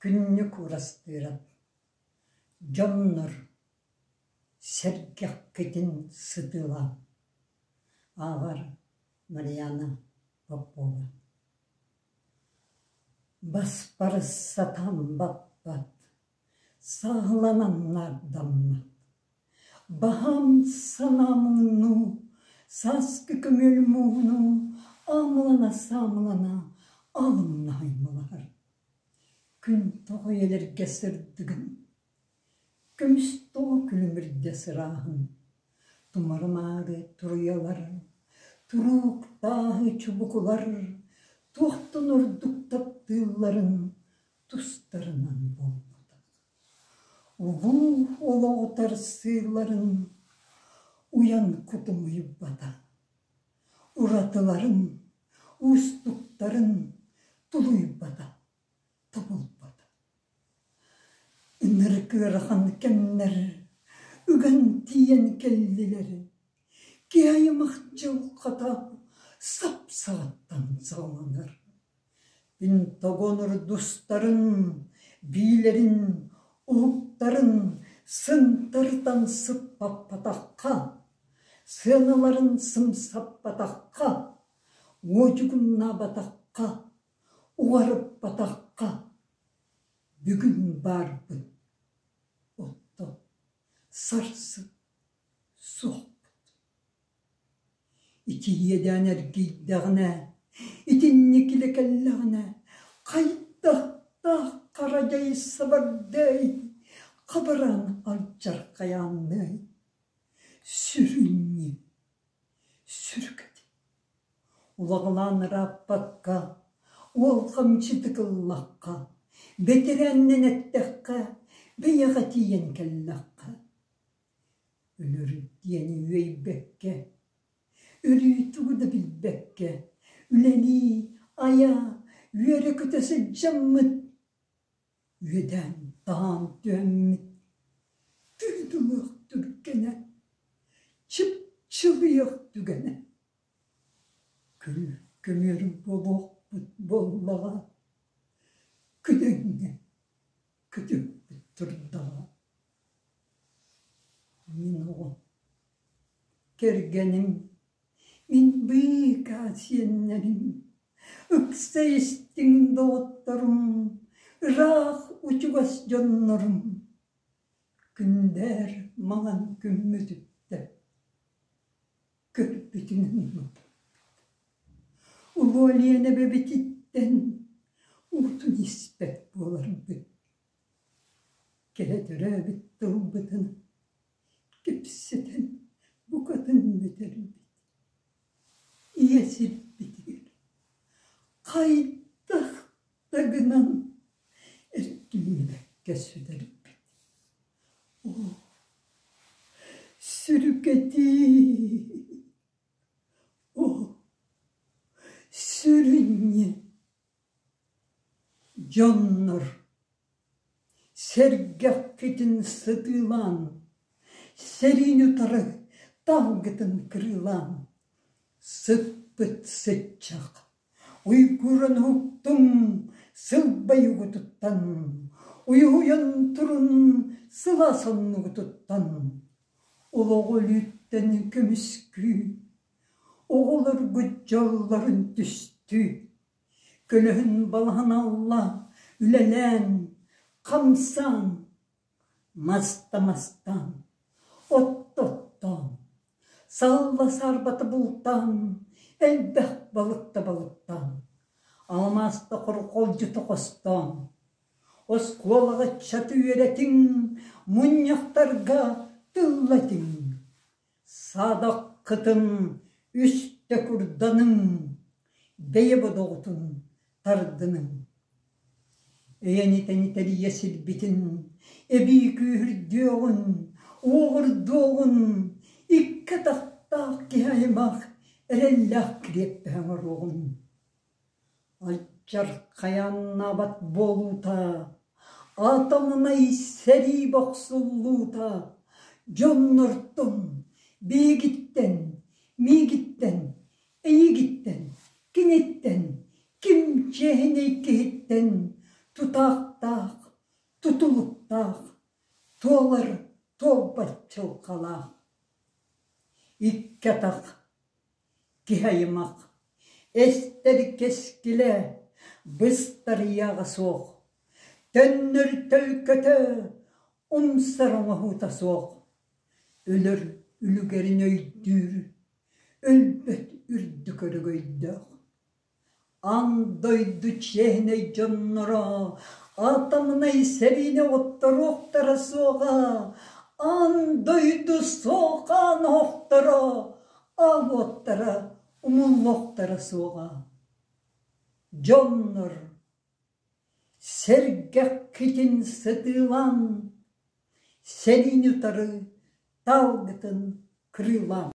Күннүк Уурастыырап Дьоннор, сэргэххитин сытыылаан Ааҕар Марьяна Попова Баспар сатаан баппат, сааһыланан наардаммат Баһаам санаам муҥнуу, сааскы көмүөл мууһунуу аамылана-саамылана аалымнаһаймалаһар. Күн тоҕо үйэлэргэ сырдыгын, көмүс тоҕо күлүмүрдэ сырааһын, тумары-маары туруйалар, туруук тааһы чубукулар туохтан ордук таптыылларын тустарынан буолбатах. Улуу олоҕу тарсыыларын уйан кутум уйбата, уратыларын, уустуктарын тулуйбата, тобулбата. Ынырык ыарахан кэмнэр ыган тиийэн кэллилэр, киһи аймах дьылҕата сап-саҕаттан саҕаланар. Пентагон урдустарын, биилэрин, уһуктарын сынтартан сыппаппатахха, сыаналарын сымсаппатахха, уодьугуннаабатахха, уҕарыппатахха бүгүн баарбын, оттон сарсын суохпут. Ити иэдээн эргийдэҕинэ, итинник илэ кэллэҕинэ, хайдахтаах хара дьай сабардыай, хабараан алдьархайаанныай, сүрүнньү, сүрүкэтин Улаҕалаан ырааппакка, уолҕамчытык ыллахха, бэтэрээннэн эттэххэ, бэйэҕэ тиийэн кэллэххэ Өлөр диэни үөйбэккэ, өрүү тугу да билбэккэ, үлэлии, айа, үөрэ-көтө сылдьаммыт, үөдээн-таһаан түһэммит, тыытылыах түргэнэ, чыпчылыйыах түгэнэ. Күл көмүөр буолуохпут буоллаҕа, күдэҥҥэ көтүппүт турдаҕа. Мин оҕом, кэргэним, мин быыкаа сиэннэрим, ыкса истиҥ доҕотторум, ыраах учугас дьоннорум, күндээр маҥан күммүтүттэн көрбүтүнэн маппыт. Улуу Өлүөнэ эбэбититтэн уутун испэт буоларбыт. Кэлэ төрөөбүт тылбытын кэпсэтэн букатын бүтэрбит. Ийэ сирбитигэр хайдах да гынан эргиллибэккэ сүтэрбит. Оо, сүрүкэтии! Оо, сүрүнньэ! Дьоннор, сэргэххитин сытыылаан, сэриини утары талгытын кырыылаан, сыппыт сыччах, уйгуран уһуктуҥ, сылбай угутуттан, уйуһуйан турун сылаас оннугутуттан, олоҕу өлүүттэн көмүскүү, оҕолоргут дьоллорун түстүү. Көлөһүн балаһан алла, үлэлээн, хамсаан, маста мастаан, отто оттоон, салла саарбата бултаан, элбэх балыкта балыктаан, алмааста хорҕолдьута хостоон, оскуолаҕа ыччаты үөрэтиҥ, мунньахтарга тылла этиҥ, Саадаххытын үстэ курданыҥ, бэйэ бодоҕутун тардыныҥ. Эйэни тэнитэрийэ сирбитин эбии күүһүрдүөҕүн, уоҕурдуоҕун, икки атахтаах киһи аймах эрэллээх кириэппэһэ оҥоруоҕун. Алдьархайааннаабат буолуута, атомнай сэрии бохсуллуута дьоннортон, биһигиттэн, миигиттэн, эйигиттэн, киниттэн, ким чиэһинэй киһиттэн тутаахтаах. тутулуктаах, туолар туолбат чылхалаах. Икки атах, киһи аймах, эстэр кэскилэ, быстар ыйааҕа суох, төннөр төлкөтө, умсар оҥоһуута суох, өлөр үлүгэрин өйдүүр, өлбөт үрдүк өрөгөйдөөх. Аан дойду чиэһинэй дьонноро атомнай сэриини отторуохтара суоҕа, аан дойду суохаан оһохторо, аал уоттара умуллуохтара суоҕа. Дьоннор, сэргэххитин сытыылаан, сэриини утары таалгытын кырыылаан.